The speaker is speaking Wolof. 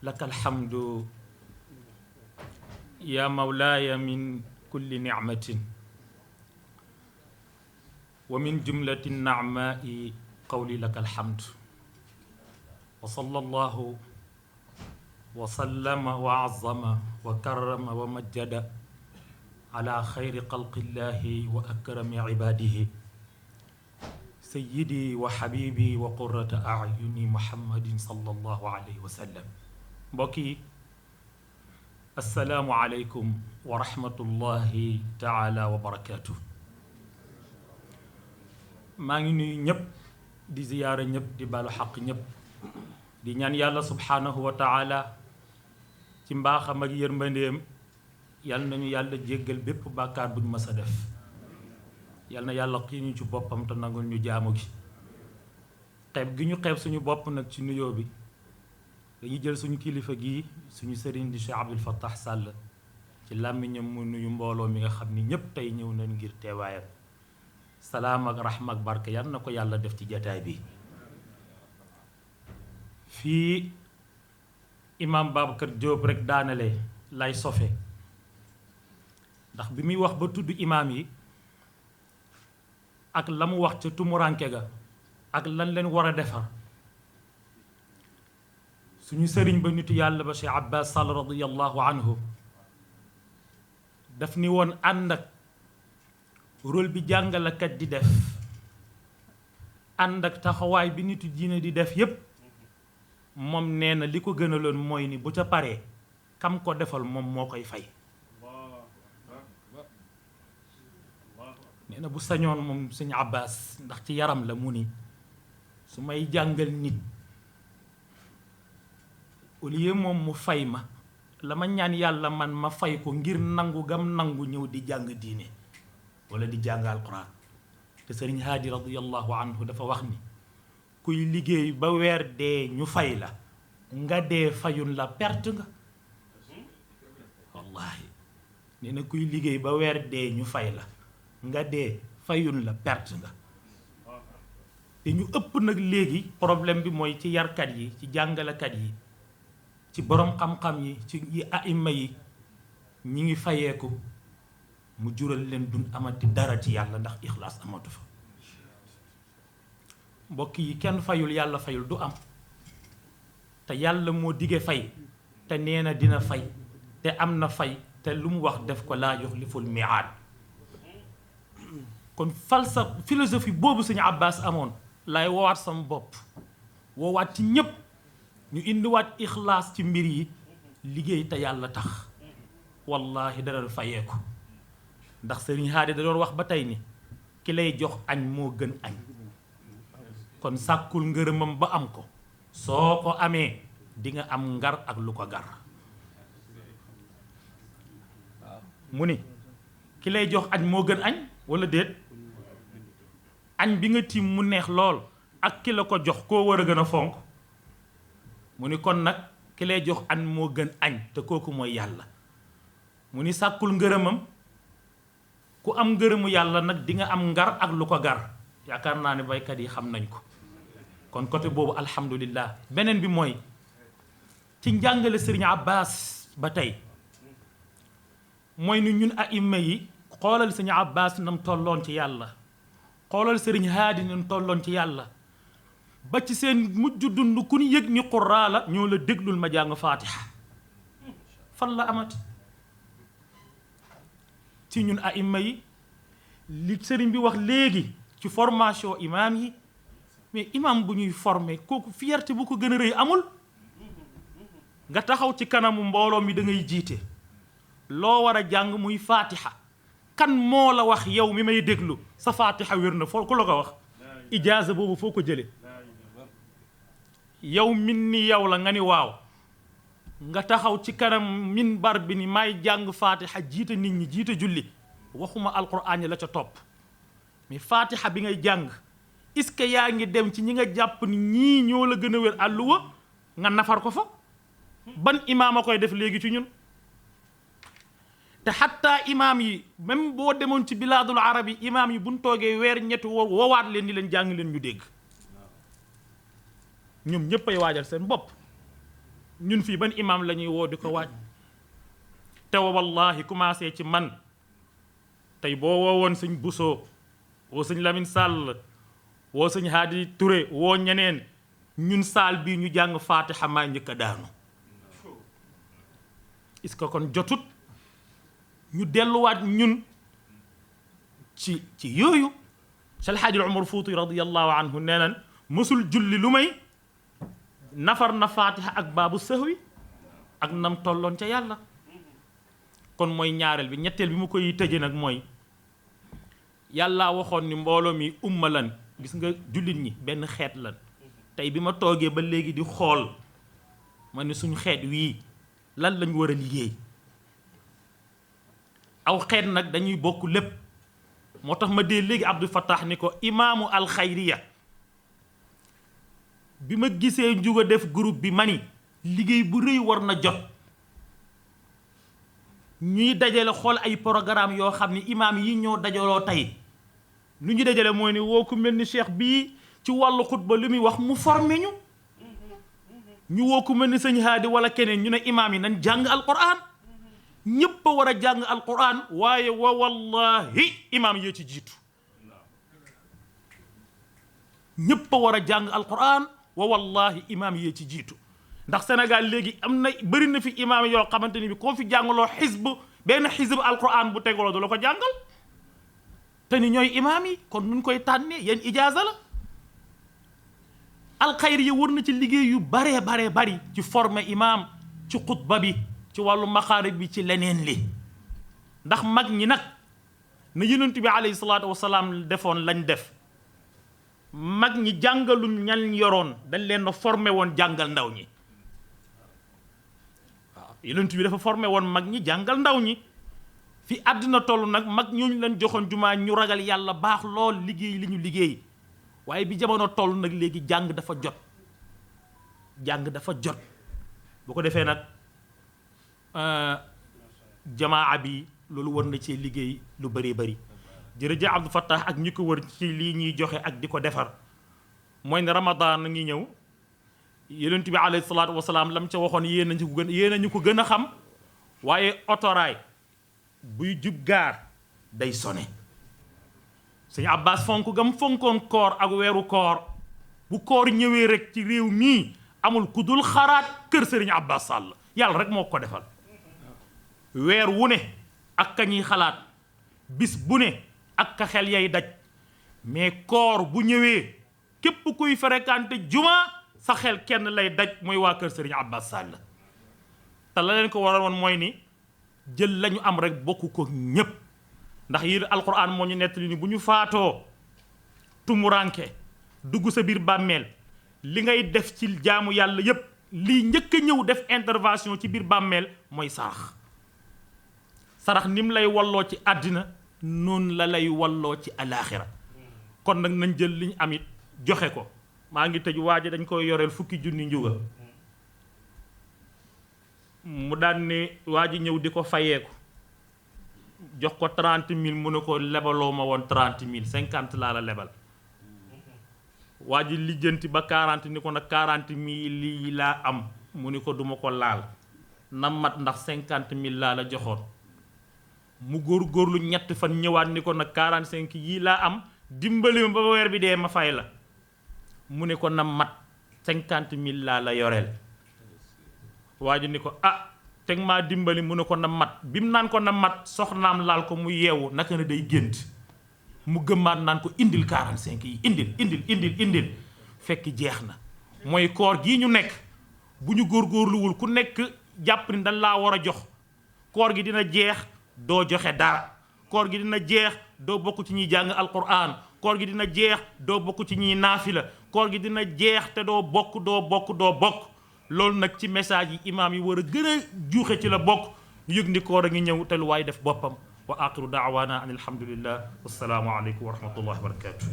لك الحمد يا مولاي من كل نعمة ومن جملة النعماء قولي لك الحمد وصلى الله وسلم وعظم وكرم ومجد على خير خلق الله وأكرم عباده سيدي وحبيبي وقرة أعين محمد صلى الله عليه وسلم بوكي السلام عليكم ورحمة الله تعالى وبركاته ما ني ñep di ziyara ñep di balu haq ñep di ñaan yalla subhanahu wa ta'ala ci mbaxam ak yermandem yalla nañu yalla jéggal bépp bakkar buñ mësa def yalla na yalla xii ñu ci bopam te nangul ñu jaamu gi xeeb gi ñu xeeb suñu bopp nag ci nuyoo bi dañuy jël suñu kilifa gi suñu sëriñ di Cheikh Abdoul Fattah Sall ci làmmiñam mu nuyu mbooloo mi nga xam ni ñépp tey ñëw nañ ngir teewaayam salaam ak rahma ak barke yal na ko yàlla def ci jataay bi fii imam Babacar Diop rek daanale lay sofe ndax bi muy wax ba tudd imaam yi ak la mu wax ca tumuranke ga ak lan leen war a defar suñu sëriñ ba nitu yàlla ba Cheikh Abbas Sall radiyallahu anhu daf ni woon ànd ak rôle bi jàngalekat di def ànd ak taxawaay bi nitu diine di def yépp moom nee na li ko gënaloon mooy ni bu ca paree kam ko defal moom moo koy fay nee na bu sañoon moom sëñ Abbas ndax ci yaram la mu ni su may jàngal nit au lieu moom mu fay ma la ma ñaan yàlla man ma fay ko ngir nangu gam nangu ñëw di jàng diine wala di jàng alquran te sëriñ Haadi radiyallahu anhu dafa wax ni kuy liggéey ba weer dee ñu fay la nga dee fayun la perte nga wallahi nee na kuy liggéey ba weer dee ñu fay la nga dee fayun la perte nga te ñu ëpp nag léegi problème bi mooy ci yarkat yi ci jàngalekat yi ci borom xam-xam yi ci yi aima yi ñi ngi fayeeku mu jural leen dun amati dara ci yàlla ndax ixlaas amatu fa mbokk yi kenn fayul yàlla fayul du am te yàlla moo dige fay te nee na dina fay te am na fay te lu mu wax def ko laa yuxliful miaad kon philosophie boobu sëñ Abbas amoon lay woowaat sama bopp woowaat ci ñépp ñu indiwaat ixlaas ci mbir yi liggéey te yàlla tax wallahi dara fayeeku ndax sëriñ Haadi da doon wax ba tey ni ki lay jox añ moo gën añ kon sàkkul ngërëmam ba am ko soo ko amee di nga am ngar ak lu ko gar mu ni ki lay jox añ moo gën añ wala déet añ bi nga tiim mu neex lool ak ki la ko jox koo war a gën a fonk mu ni kon nag ki lay jox añ moo gën añ te kooku mooy yàlla mu ni sàkkul ngërëmam ku am ngërëmu yàlla nag di nga am ngar ak lu ko gar yaakaar naa ne baykat yi xam nañ ko kon côté boobu alhamdulillah beneen bi mooy ci njàngale sëriñ Abbas ba tey mooy ni ñun aima yi xoolal sëriñ Abbas nam tolloon ci yàlla xoolal sëriñ Haadi nam tolloon ci yàlla ba ci seen mujj dund ku ñu yëg ni quraa la ñoo la déglul ma jàng faatiha fan la amati ci ñun aima yi li sëriñ bi wax léegi ci formation imam yi mais imam bu ñuy formé kooku fierté bu ko gën a rëy amul nga taxaw ci kanamu mbooloo mi da ngay jiite loo war a jàng muy faatiha kan moo la wax yow mi may déglu sa faatiha wér na foo ku la ko wax ijaaza boobu foo ko jële yow min ni yow la nga ni waaw nga taxaw ci kanam minbar bi ni may jàng faatiha jiite nit ñi jiite julli waxuma alquran yi la ca topp mais faatiha bi ngay jàng est-ce que yaa ngi dem ci ñi nga jàpp ni ñii ñoo la gën a wér àlluwa nga nafar ko fa ban imaam a koy def léegi ci ñun te xatta imaam yi même boo demoon ci bilaadul arab yi imaam yi buñ toogee weer ñetti woowaat leen ni leen jàng leen ñu dégg ñoom ñëpp ay waajal seen bopp ñun fii ban imam la ñuy woo di ko waaj te wallahi commencé ci man tey boo woowoon sëñ Bousso woo sëñ Lamine Sall woo sëñ Hadi Touré woo ñeneen ñun saal bii ñu jàng Fatiha maa njëkk a daanu est-ce que kon jotut ñu delluwaat ñun ci yooyu Cheikh El Hadji Omar Fouti radiyallahu anhu nee nan mësul julli lu may nafar na Fatiha ak baabu sahwi ak nam tolloon ca yàlla kon mooy ñaareel bi ñetteel bi mu koy tëje nag mooy yàlla waxoon ni mbooloo mi umma lan gis nga jullit ñi benn xeet lan tey bi ma toogee ba léegi di xool ma ni suñu xeet wii lan lañ war a liggéey aw xeet nag dañuy bokk lépp moo tax ma dee léegi Abdou Fattah ni ko imaamu alxayriya bi ma gisee njuga def groupe bi ma ni liggéey bu rëy war na jot ñuy dajale xool ay programme yoo xam ni imaam yi ñoo dajaloo tey lu ñu dajale mooy ni woo ku mel ni cheikh bii ci wàllu xutba li muy wax mu formé ñu woo ku mel ni sëñ Haadi wala keneen ñu ne imaam yi nañ jàng alquran ñépp a war a jàng alquran waaye wa wallahi imaam yee ci jiitu ñépp a war a jàng alquran wa wallahi imaam yee ci jiitu ndax Sénégal léegi am na bëri na fi imaam yoo xamante ni bi koo fi jàngaloo xisb benn xisb alquran bu tegaloo du la ko jàngal te ni ñooy imaam yi kon nuñ koy tànnee yéen ijaaza la alxayr yi war na ci liggéey yu baree bari ci former imaam ci xutba bi ci wàllu maxaarib bi ci leneen li ndax mag ñi nag na yonent bi alayhi salaatu wasalaam defoon lañ def mag ñi jàngalul ñan yoroon dañ leen formé woon jàngal ndaw ñi waaw yonent bi dafa formé woon mag ñi jàngal ndaw ñi fi àddina toll nag mag ñooñu leen joxoon jumaa ñu ragal yàlla baax lool liggéey li ñu liggéey waaye bi jamono toll nag léegi jàng dafa jot bu ko defee nag jamaa bi loolu war na cee liggéey lu bari jërëjëf Abdou Fattah ak ñi ko wër ci lii ñuy joxe ak di ko defar mooy ne Ramadan na ngi ñëw yonent bi alayhi salaatu wasalaam lam ca waxoon yéen a ñu ko gën a xam waaye otoraay buy jub gaar day sone sëñ Abbas fonk gam fonkoon koor ak weeru koor bu koor ñëwee rek ci réew mii amul ku dul xaraat kër sëriñ Abbas Sall yàlla rek moo ko defal weer wu ne ak ka ñuy xalaat bis bu ne ak ka xel yay daj mais koor bu ñëwee képp kuy fréquenté juma sa xel kenn lay daj mooy waa kër sëriñ Abbas Sall te la leen ko waral woon mooy ni jël lañu am rek bokku ko ñépp ndax yéen alquran moo ñu nettali ni bu ñu faatoo tumuranke dugg sa biir bàmmeel li ngay def ci jaamu yàlla yépp lii njëkk a ñëw def intervention ci biir bàmmeel mooy sarax ni mu lay walloo ci àddina noonu la lay walloo ci alaaxira kon nag nañ jël li ñu am it joxe ko maa ngi tëj waaja dañ koy yoreel 10 junni njuga mu daan ne waa ji ñëw di ko fayeeku jox ko 30 000 mu ne ko lebaloo ma woon 30 000 50 laa la lebal waa ji lijjanti ba 40 ni ko nag 40 000 lii laa am mu ni ko duma ko laal na mat ndax 50 000 laa la joxoon mu góorgóorlu ñett fan ñëwaat ni ko nag 45 yii laa am dimbali ma ba weer bi dee ma fay la mu ne ko na mat 50 000 laa la yoreel waa ji ni ko ah teg maa dimbali mu ne ko na mat bi mu naan ko na mat soxnaam laal ko mu yeewu naka ne day gént mu gëmmaat naan ko indil 45 yi indil fekk jeex na mooy koor gii ñu nekk bu ñu góorgóorluwul ku nekk jàpp ni dañ laa war a jox koor gi dina jeex doo joxe dara koor gi dina jeex doo bokk ci ñuy jàng alquran koor gi dina jeex doo bokk ci ñuy naafila koor gi dina jeex te doo bokk loolu nag ci message yi imaam yi war a gën a juuxe ci la bokk yëg ni koor a ngi ñëw te lu waay def boppam wa axiru daawaana an alhamdulillah wassalaamu aleykum wa rahmatullahi wa barakatuh